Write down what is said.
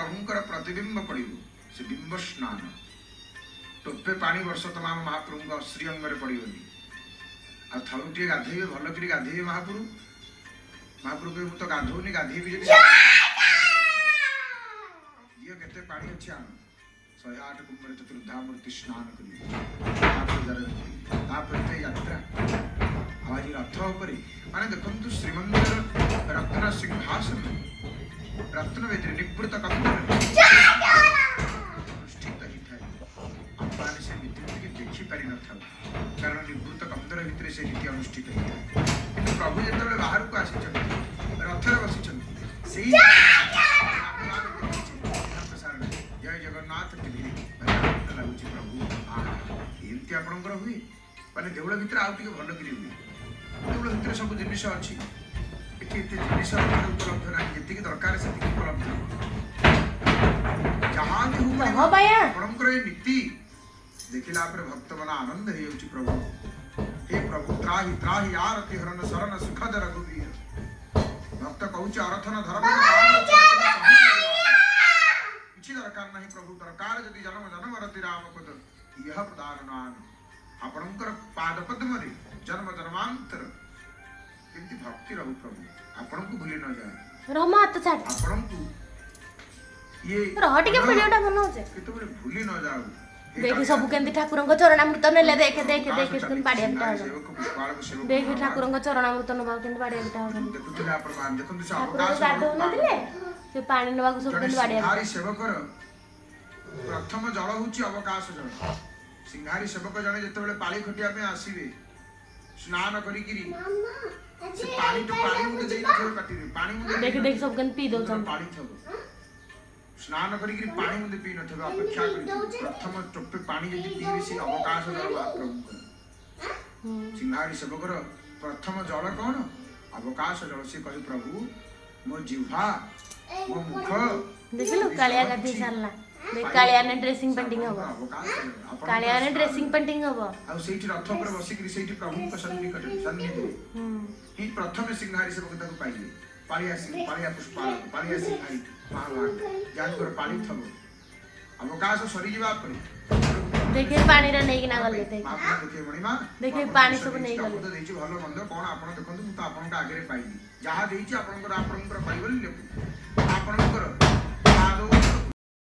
ପ୍ରଭୁଙ୍କର ପ୍ରତିବିମ୍ବ ପଡ଼ିବ, ସେ ବିମ୍ବ ସ୍ନାନ। ଟୋପେ ପାଣି ବର୍ଷ ତମାମ ମହାପ୍ରଭୁଙ୍କ ଶ୍ରୀଅଙ୍ଗରେ ପଡ଼ିବନି। ଆଉ ଥରୁଟିଏ ଗାଧେଇବେ, ଭଲ କରି ଗାଧେଇବେ ମହାପ୍ରଭୁ। ମହାପ୍ରଭୁ କହିବେ, ମୁଁ ତ ଗାଧଉନି, ଗାଧେଇବି ଯଦି ଦିଅ, କେତେ ପାଣି ଅଛି ଆଣ। 108 କୁମ୍ଭରେ ଚତୁର୍ଦ୍ଧା ମୂର୍ତ୍ତି ସ୍ନାନ କରିବେ, ତାପରେ ଜରରେ, ତାପରେ ତ ଯାତ୍ରା। ଆଉ ଆଜି ରଥ ଉପରେ ମାନେ ଦେଖନ୍ତୁ, ଶ୍ରୀମନ୍ଦିର ରତ୍ନ ସିଂହାସନ, ରତ୍ନବେଦୀରେ ନିବୃତ କନ୍ଦରରେ ଅନୁଷ୍ଠିତ ହେଇଥାଏ। ଆମମାନେ ସେ ନୀତିକୁ ଟିକେ ଦେଖିପାରିନଥାଉ, କାରଣ ନିବୃତ କନ୍ଦର ଭିତରେ ସେ ନୀତି ଅନୁଷ୍ଠିତ ହେଇଥାଏ। କିନ୍ତୁ ପ୍ରଭୁ ଯେତେବେଳେ ବାହାରକୁ ଆସିଛନ୍ତି, ରଥରେ ବସିଛନ୍ତି, ସେଇ ଆମେମାନେ ଦେଖିଛେ ପ୍ରସାରଣ ଜୟ ଜଗନ୍ନାଥ ଟିଭିରେ। ଭାରି ଆନନ୍ଦ ଲାଗୁଛି ପ୍ରଭୁ। ଆହା, ଏମିତି ଆପଣଙ୍କର ହୁଏ? ମାନେ ଦେଉଳ ଭିତରେ ଆଉ ଟିକେ ଭଲ କରି ହୁଏ। ଦେଉଳ ଭିତରେ ସବୁ ଜିନିଷ ଅଛି, ଏଠି ଏତେ ଜିନିଷ ରଥରେ ଉପଲବ୍ଧ ନାହିଁ। ଯେତିକି ଦରକାର ସେତିକି ଉପଲବ୍ଧ। ଯାହା ବି ହଉ, ରହ ବାୟା। ଆପଣଙ୍କର ଏ ନୀତି ଦେଖିଲା ପରେ ଭକ୍ତ ମନ ଆନନ୍ଦ ହେଇଯାଉଛି। ପ୍ରଭୁ, ହେ ପ୍ରଭୁ, ତ୍ରାହି ତ୍ରାହି ଆରତି ହରଣ ଶରଣ ସୁଖଦ ରଘୁବୀର। ଭକ୍ତ କହୁଛି, ଅରଥନ ଧର୍ମ କିଛି ଦରକାର ନାହିଁ ପ୍ରଭୁ, ଦରକାର ଯଦି ଜନ୍ମ ଜନ୍ମ ରତି ରାମ ପଦ ଇହ ପ୍ରଦାନ ନାନ। ଆପଣଙ୍କର ପାଦ ପଦ୍ମରେ ଜନ୍ମ ଜନ୍ମାନ୍ତର କେମିତି ଭକ୍ତି ରହୁ ପ୍ରଭୁ, ଆପଣଙ୍କୁ ଭୁଲି ନ ଯାଏ। ରହ, ମୋ ହାତ ଛାଡ। ଆପଣଙ୍କୁ ଇଏ ରହ ଟିକେ, ଭିଡିଓଟା ବନଉଛେ। କେତେବେଳେ ଭୁଲି ନ ଯାଉ। ହେ ଦେଖେ କାଳିଆ, ସବୁ କେମିତି ଠାକୁରଙ୍କ ଚରଣାମୃତ ନେଲେ। ଦେଖେ ଦେଖେ ଦେଖେ, ଆକାଶ କେମିତି ବାଡିଆ ପିଟା ଚାଲିଛି, ହଉଛନ୍ତି। ସେବକ ପୁଷ୍ପାଳକ ସେବକ ଦେଖେ, ଭଗବାନ। ଠାକୁରଙ୍କ ଚରଣାମୃତ ନବାକୁ କେମିତି ବାଡିଆ ପିଟା ହଉଛନ୍ତି। ଦେଖୁଥିଲେ ଆପଣ, ଦେଖନ୍ତୁ ସେ ଠାକୁର ଅବକାଶ ଗାଧଉନଥିଲେ, ସେ ପାଣି ନେବାକୁ ସବୁ ଜଣେ କେମିତି ବାଡିଆ ପିଟା। ସିଂହାରୀ ସେବକର ପ୍ରଥମ ଜଳ ହଉଛି ଅବକାଶ ଜଳ। ସିଂହାରୀ ସେବକ ଜଣେ ଯେତେବେଳେ ପାଳି ଖଟିବା ପାଇଁ ଆସିବେ, ସ୍ନାନ କରିକିରି, ସେ ପାଣି ତ ପାଣି ମୁନ୍ଦେ ଦେଇନଥିବେ ପାଟିରେ, ପାଣି ମୁନ୍ଦେ ଦେଖେ ଦେଖେ, ସବୁ କେମିତି ପିଇ ଦଉଛନ୍ତି। ପାଳି ଥବ, ସ୍ନାନ କରିକିରି ପାଣି ମୁନ୍ଦେ ପିଇ ନଥିବେ, ଅପେକ୍ଷା କରିଥିବେ। ପ୍ରଥମ ଟୋପେ ପାଣି ଯଦି ପିଇବେ, ସେ ଅବକାଶ ଜଳ ମହାପ୍ରଭୁଙ୍କର। ସିଂହାରୀ ସେବକର ପ୍ରଥମ ଜଳ କଣ? ଅବକାଶ ଜଳ। ସେ କହେ, ପ୍ରଭୁ, ମୋ ଜିହ୍ବା, ମୋ ମୁଖ ଦେଖିଲୁ, କାଳିଆ ଗାଧେଇ ସାରିଲା। ଦେଖ, କାଳିଆନେ ଡ୍ରେସିଂ ପେଣ୍ଟିଂ ହବ। ଅବକାଶ ଜଳ, ଆପଣଙ୍କର କାଳିଆନେ ସ୍ନାନ। ଡ୍ରେସିଂ ପେଣ୍ଟିଂ ହବ। ଆଉ ସେଇଠି ରଥ ଉପରେ ବସିକିରି, ସେଇଠି ପ୍ରଭୁଙ୍କ ସନ୍ନିକଟରେ, ସନ୍ନିଧିରେ ହିଁ ପ୍ରଥମେ ସିଂହାରୀ ସେବକ ତାକୁ ପାଇଲେ। ପାଳିଆ ସିଂହ, ପାଳିଆ ପୁଷ୍ପାଳକ, ପାଳିଆ ସିଂହାରୀ ମହାଭାଗ, ଯାହାଙ୍କର ପାଳି ଥବ। ଅବକାଶ ସରିଯିବା ପରେ ଦେଖେ, ପାଣିରେ ନେଇକିନା ଗଲେ, ଦେଖ। ମହାପ୍ରଭୁ ଦେଖିବେ, ମଣିମା, ଦେଖେ, ମୁଁ ଆପଣଙ୍କୁ ପାଣି ବିଷ ସବୁ ଦେଇଛି, ନେଇଗଲେ। ଅମୃତ ଦେଇଛି, ଭଲ ମନ୍ଦ କଣ ଆପଣ ଦେଖନ୍ତୁ। ମୁଁ ତ ଆପଣଙ୍କ ଆଗରେ ପାଇଲି। ଯାହା ଦେଇଛି ଆପଣଙ୍କର, ଆପଣଙ୍କର ପାଇଗଲି ଲେଖୁ ଆପଣଙ୍କର।